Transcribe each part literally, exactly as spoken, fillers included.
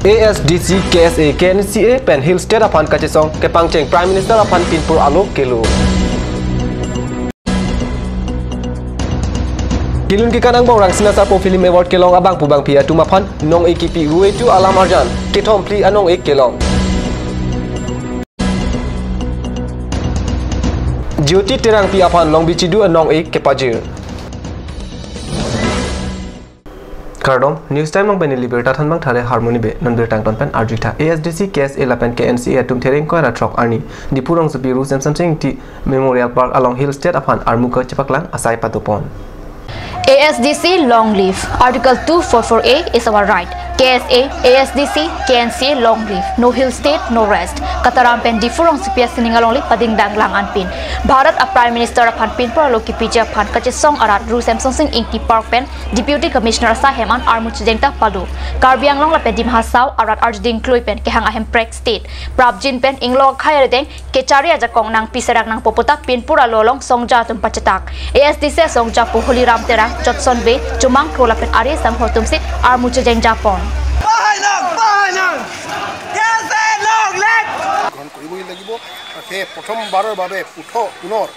A S D C, K S A, K N C A pen Hill State aphan kachesong kepangcheng Prime Minister aphan pinpur alo kelo. Kelun kekan angbong Rangsina Sarpo Film Award kelong abangphu bangphi atum aphan nong-e kipi, ruetu alam arjan kethom phli anong-e kelong. Jyoti Terangpi aphan Longbi Chidu anong-e kepajir. Kardom, News Time along pen neli birta thanbang thare Harmoni Bey. Non birta angton pen arjutha. A S D C, K S A lapen K N C A atum Therengkoi ra throk arni Diphu rongsopi Ru Semsonsing Ingti Memorial Park along Hill State aphan armu kachepaklang asai padopon. A S D C long live. Article two four four A is our right. K S A, A S D C, K N C A long live. No Hill State, no rest. Kataram pen Diphu rongsopi asining alongle padingdang lang anpin Bharat a Prime Minister aphan pinpur alo kipiji aphan kachesong arat Ru Semsonsing Ingti Park pen Deputy Commissioner asai hem an armu chejeng ta pado. Karbi Anglong lapen Dima Hasao arat arjuding klui pen kehang ahemprek state prapjin pen inglong akhai arideng kechari ajakong nangpi serang nangpo puta pinpur alo along songja atum pachetak. A S D C songjapo Holiram Terang, Jotson Bey, Chomang Kro lapen ari sanghor atum si armu chejeng japon. Pahainang, pahainang. K S A long live. গ্ৰহণ কৰিবই লাগিব। আৰু সেই প্ৰথমবাৰৰ বাবে পুথ-, পুনৰ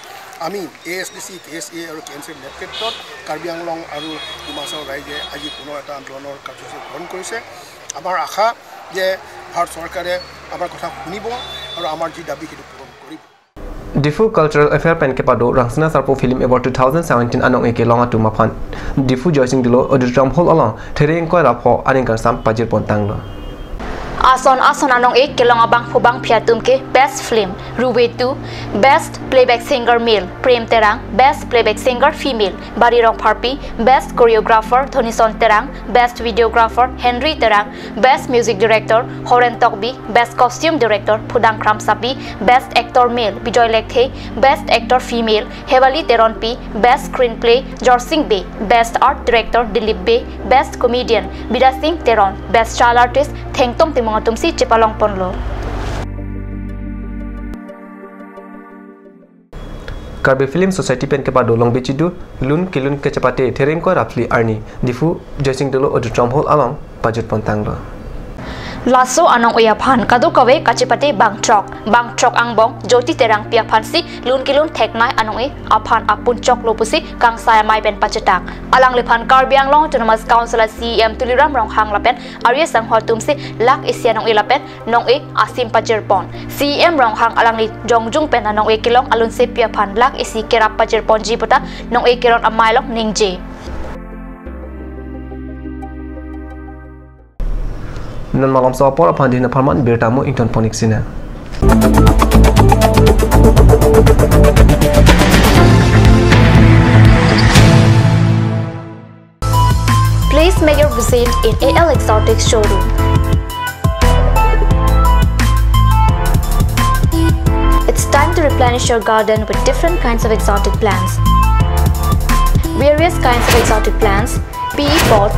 আমি এ এছ ডি চি, কে এছ এ আৰু কে এন চিৰ নেতৃত্বত কাৰ্বি আংলং আৰু ডিমা হাছাও ৰাইজে আজি পুনৰ এটা আন্দোলনৰ কাৰ্যসূচী গ্ৰহণ কৰিছে। আমাৰ আশা যে ভাৰত চৰকাৰে আমাৰ কথা শুনিব আৰু আমাৰ যি দাবী সেইটো পূৰণ কৰিব। Diphu Cultural Affair pen kepado Rangsina Sarpo Film Award two thousand seventeen anong-e kelong atum aphan Diphu Joysing Dilo Auditorium Hall along Therengkoi ra pho aningkan sam pajirpon tanglo. Ason ason anong-e kelong abangphu bangphi atum ke Best Film, Ruetu, Best Playback Singer Male, Prem Terang, Best Playback Singer Female, Bari Rongpharpi, Best Choreographer, Dhonison Terang, Best Videographer, Henry Terang, Best Music Director, Horen Tokbi, Best Costume Director, Phudang Kramsapi, Best Actor Male, Bijoy Lekthe, Best Actor Female, Hewali Teronpi, Best Screenplay, Jorsing Bey, Best Art Director, Dilip Bey, Best Comedian, Bidya Sing Teron, Best Child Artist, Thengtom Timung atum si chepalongponlo. Karbi Film Society pen kepado Longbi Chidu lun kelun kachepate Therengkoi ra phli arni Diphu Joysing Dilo Auditorium Hall along pajutpon tanglo. Laso anong-e aphan kadokave kachepate bangthrok, bangthrok angbong Jyoti Terangpi aphan si lun kelun theknei anong-e aphan apun choklo pusi kangsai amei pen pachetak. Alangliphan Karbi Anglong Autonomous Council a C E M Tuliram Ronghang lapen ari sanghor atum si lakh isi anong-e lapen nong-e asim pajirpon. C E M Ronghang alangli jongjung pen anong-e kelong alunsepi aphan lakh isi kerap pajirponji puta nong-e keron amei along ningje. Non malomso apor aphan dina pharman birta mo ingtonpon ik sina. Please make your visit in A L Exotic Showroom. It's time to replenish your garden with different kinds of exotic plants. Various kinds of exotic plants, P E pots,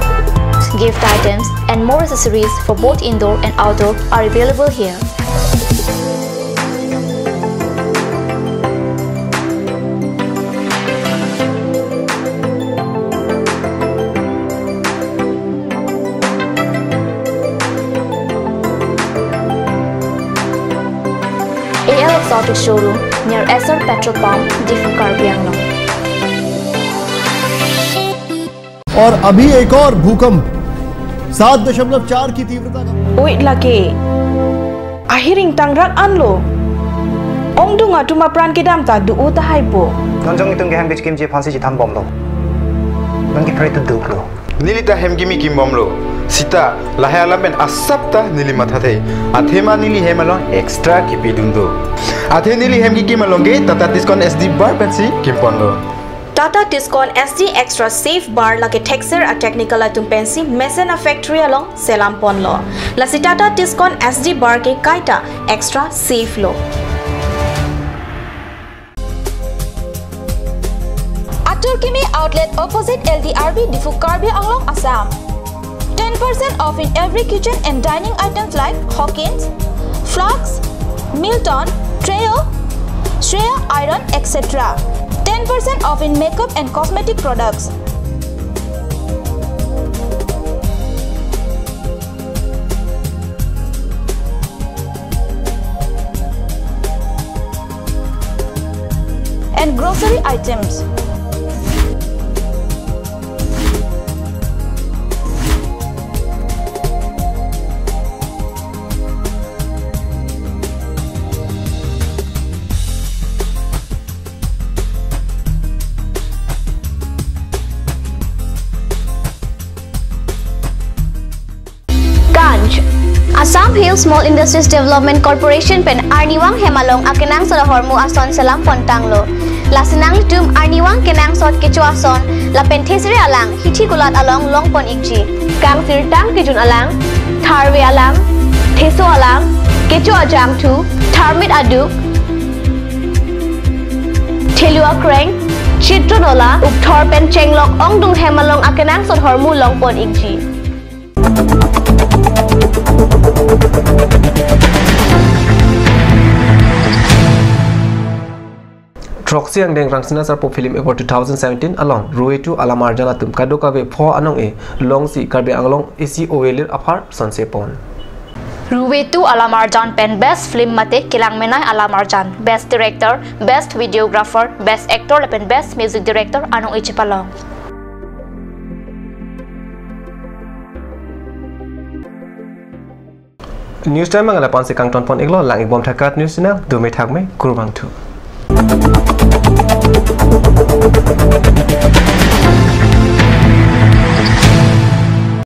gift items, and more accessories for both indoor and outdoor are available here. A L Exotic Showroom near Esso Petrol Pump, Diphu, Karbi Anglong. और अभी एक और भूकंप सात दशमलव चार की तीव्रता का। Oi lake. Ahiring tangrak anlo. Ongdung atum apran kedam ta do-o tahai po. Non jong itum ke hem kechekimji aphansi chethanbomlo. Non ke pray to duklo. Neli ta hem kimi kimbomlo. Sita lahai alam pen asap ta neli mathathe. Athema neli hem along extra kipidun do. Athe neli hem kikim along ke Tata Tiscon S D bar pensi kimponlo. Tata Tiscon S D Extra Safe Bar lake thekser a technical atum pensi mesen a factory along selamponlo. Lasi Tata Tiscon S D bar ke kaita extra safe lo. Atur Kimi Outlet opposite L D R B Diphu, Karbi Anglong, Assam. Ten percent off in every kitchen and dining items like Hawkins, flasks, Milton, Trio, Shreya iron, et cetera. Ten percent off in makeup and cosmetic products. and grocery items. Kanj. Assam Hill Small Industries Development Corporation pen arnivang hem along akenangsot ahormu ason selam pontanglo. Lasi nanglitum arnivang kenangsot kecho ason lapen thesere alang hithi kulat along longpon ikji. Kangsirtang kejun alang, tharve alang, theso alang, kecho ajangthu, tharmit aduk, thelu akreng, chitron ola, ukthor pen chenglok ongdung hem along akenangsot ahormu longpon ikji. Throksi angdeng Rangsina Sarpo Film Award two thousand seventeen along Ruve two Alam Arjan atum kadokave pho anong-e longsi Karbi Anglong isi ovelir aphar sonse pon. Ruve two Alam Arjan pen Best Film mate Kelang Menai Alam Arjan, Best Director, Best Videographer, Best Actor lapen Best Music Director anong-e chepalong. News time ang lapu-an si kangton pon iklo, lang ikbom tha KAT News Channel, dome thakme, kurvangthu.